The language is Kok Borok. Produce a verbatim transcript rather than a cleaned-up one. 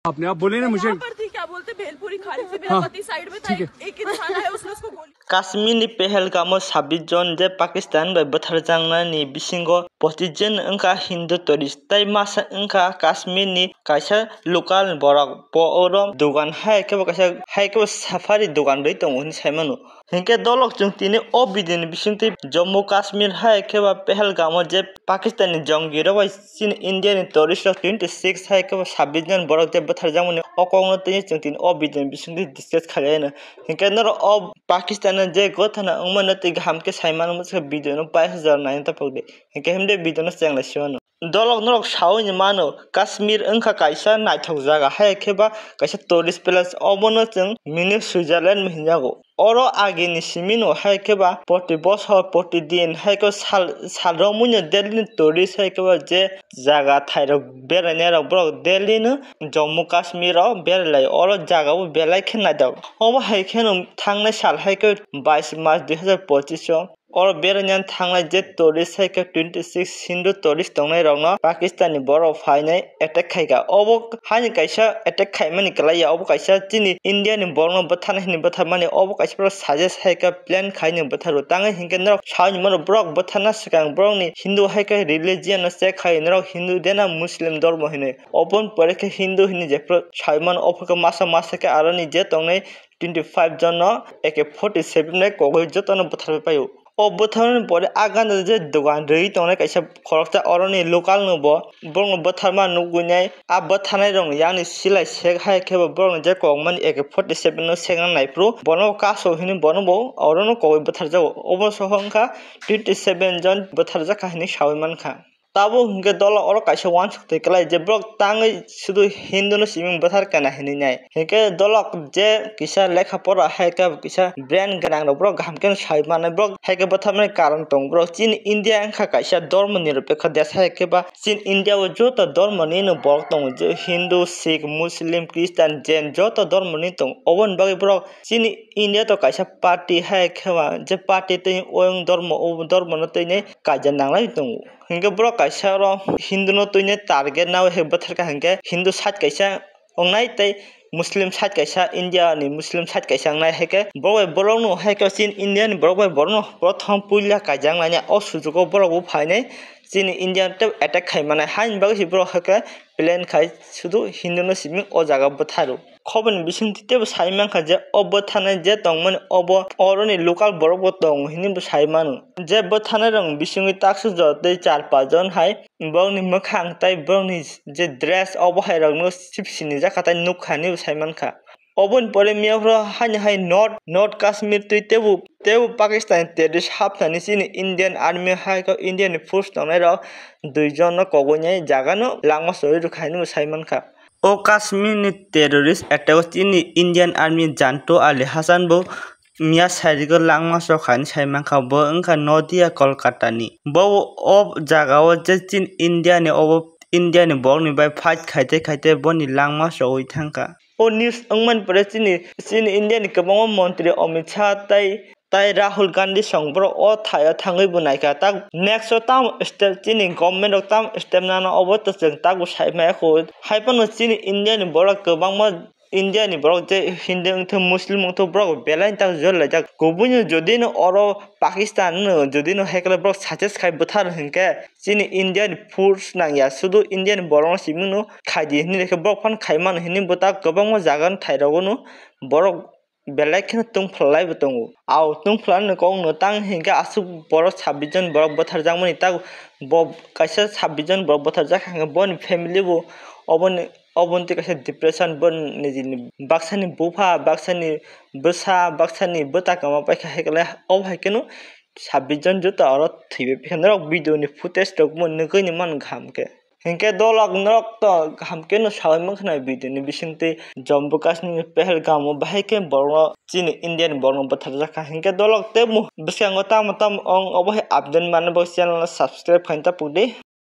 आपने, आप बोले ना मुझे। यहाँ पर थी, क्या बोलते, भेलपुरी खा रही थी, मेरा हाँ, पति साइड में था, ठीक है। एक, एक इंसान है, उसने उसको गोली। Kashmir ni Pahalgam o sabbish jon je Pakistan bai bwtharjaknani bisingo pochis jon wngkha Hindu tourist tei masa wngkha Kashmir ni kaisa local borok. Bo oro dogan hai khe bo kaisa, hai khe bo safari dogan rwi tongo hinwi sai mano. Hinkhe dolok chwng tini o video ni bisingtwi Jammu Kashmir hai khe ba Pahalgam o je Pakistan ni jongi rok bai chini India ni tourist rok twenty six hai khe ba sabbish jon borok je bwtharjakmani o kokno twi chwng tini o video ni bisingtwi discuss khailai anw. Hinkhe norok o Pakistan o je gothana wngmano twi kaham khe sai mano, mwswk video no paisa jora naina tapok di. Hinkhe himde video no chenglai si mano. Dolok norok saui ni mano, Kashmir wngkha kaisa naithok jaga, hai khe ba kaisa tourist place, obono chwng mini Switzerland hinjago. Oro agini simino hai khe ba poti bosor, poti din hai khe sal, sal romwi no daily ni tourist hai khe ba je jaga thairok berainai rok borok daily no Jammu Kashmir o berai lai. Oro jaga bo belai khe naithok. Obo hai khe no thangnai sal hai khe bais March dui hazar pochis o oro beraina thangnai je tourist hai khe twenty six Hindu tourist tongnai rokno Pakistan ni borok phainai attack khaikha. Obo haini kaisa attack khaimani kwlaiya, obo kaisa chini India ni borokno bwtharnai hinwi bwtharmani, obo kaisa borok suggest hai khe plan khai hinwi bwtharwo. Tangwi hinkhe norok saui ni mano borok bwtharna swkang borokni Hindu hai khe religion no check khai, norok Hindu de na Muslim dormo hinwi. Oboni pore khe Hindu hinwi jephru saui mano, ophor khe masa masa khe aroni je tongnai twenty five jon no A K forty seven bai kogwi jotono bwtharwi paio. O bwtharmani pore a gana je dogan rwi tongnai kaisa khoroksa oroni local no bo borokno bwtharma nugwi nai. A bwtharnai rokni yakni silai sek hai khe bo borokni je kokmani A K forty seven no sekna naiphuru bono kaso hinwi bono bo orono kogwi bwtharjago. Obo soho wngkha twenty seven jon bwtharjakha hinwi saui mankha. Tabuk hinkhe dolo oro kaisa uansuk twi kwlai je borok tangwi sudu Hindu no siming bwthar kana hinwi nai. Hinkhe dolok je kisa lekha pora hai khe kisa brain gwnang rok borok kaham khe sai manai, borok hai khe bwtharmani karon tongo. Borok chini India wngkha kaisa dormo nirapekho desh hai khe ba chini India o joto dormo ni no borok tongo, je Hindu, Sikh, Muslim, Christian, Jain joto dormo ni tongo. Oboni bagwi borok chini India to kaisa party hai khe ba je party twi oyang dormo, o dormo no twi nai kaija nanglai tongo. Hinkhe borok kaisa oro Hindu no twini target nawi hai bwtharkha hinkhe Hindu side kaisa wngnai tei Muslim side kaisa, India ni Muslim side kaisa wngnai. Haikhe borok bai borok no, haikhe chini India ni borok bai borok no prothom puila kaijaknani o sujugo borok bo phainai chini India tei attack khai manai. Haini bagwi se borok haikhe plan khai sudu Hindu no simi o jaga bwtharo. Khobor ni bisingtwi teibo sai mankha je o bwtharnai je tongmani obo oroni local borok bo tongo hinwi bo sai mano. Je bwtharnai rokni bisingwi taksa jora tei char pach jon hai borokni mwkhang tei borokni je dress obo hai rokno sip sinijak kha tei nukha hinwi bo sai mankha. Oboni pore miyaphoro haino hai North, North Kashmir twi teibo, teibo Pakistan terrorist hapnani chini Indian Army hai khe Indian force tongnai rok dui jon no kogwi nai jaga no langma chorwi rwkha hinwi bo sai mankha. O Kashmir ni terrorist attack o chini Indian Army Janto Ali Hassan bo miya sairigo langma chokha hinwi sai mankha, bo wngkha Nodia Kolkata ni. Bo o jaga o je chini India ni obo India ni borok ni bai fight khaite khaite boni langma chogwi thangkha. O news wngmani pore chini, chini India ni kwbangma montri Amit Shah tei Tai Rahul Gandhi song borok o thaio thangwi bo naikha. Tak next o tamo step chini government rok tamo step nana obo to chwng tak bo sai maya kho. Hai phano chini India ni borok kwbangma, India ni borok je Hindu wngthok, Muslim wngthok, borok belai tak jor laijak. Kubui no jodi no oro Pakistan no jodi no hekle borok success khai bwthar hinkhe chini India ni force nangya, sudu India ni borok no simi no khaidi hinwi khe borok phano khai mano hinwi bwtak kwbangma jaga no thai rogo no borok belai kheno tungphlai bo tongo. Au tungphlani kok no tang hinkhe aswk borok sabbish jon borok bwtharjakmani, tak bo kaisa sabbish jon borok bwtharjak hinkhe boni family bo oboni, oboni twi kaisa depression, boni nijini baksani bupha, baksani bwsa, baksani bwta kwma paikha, hai khe obo hai kheno sabbish jon joto oro thwibai paikha. Norok video ni footage rok bo nugwi ni man kaham khe. Hinkhe dolok norok to kaham khe no saui mankha na video ni bisingtwi Jammu Kashmir ni Pahalgam o bahai khe borok no chini India ni borok no bwtharjak kha. Hinkhe dolok tei bwskango tamo tamo ong obo hai update manna bagwi channel no subscribe khaina tapuk di.